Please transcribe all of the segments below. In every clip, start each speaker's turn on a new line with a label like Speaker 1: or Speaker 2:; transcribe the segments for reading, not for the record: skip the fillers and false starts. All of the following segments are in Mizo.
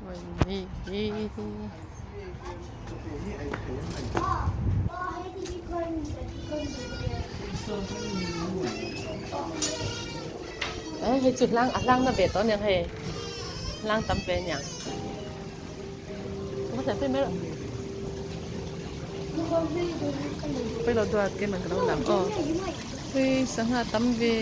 Speaker 1: Hei chu hlang a hlang na ve tawh aniang hei hlang tam ve aniang Pawilo duat keimah ka lo lang aw hei sangha tam ve.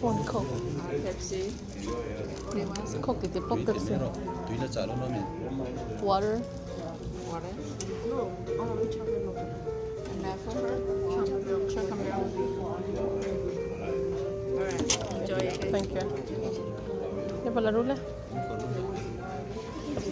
Speaker 1: One coke.
Speaker 2: Pepsi.
Speaker 1: Coke ti pop Pepsi. Water.
Speaker 2: Water. No, I want chocolate milk. And that for her? Chocolate milk. Chocolate milk. Alright, enjoy it.
Speaker 1: Thank you. Ya pala rule.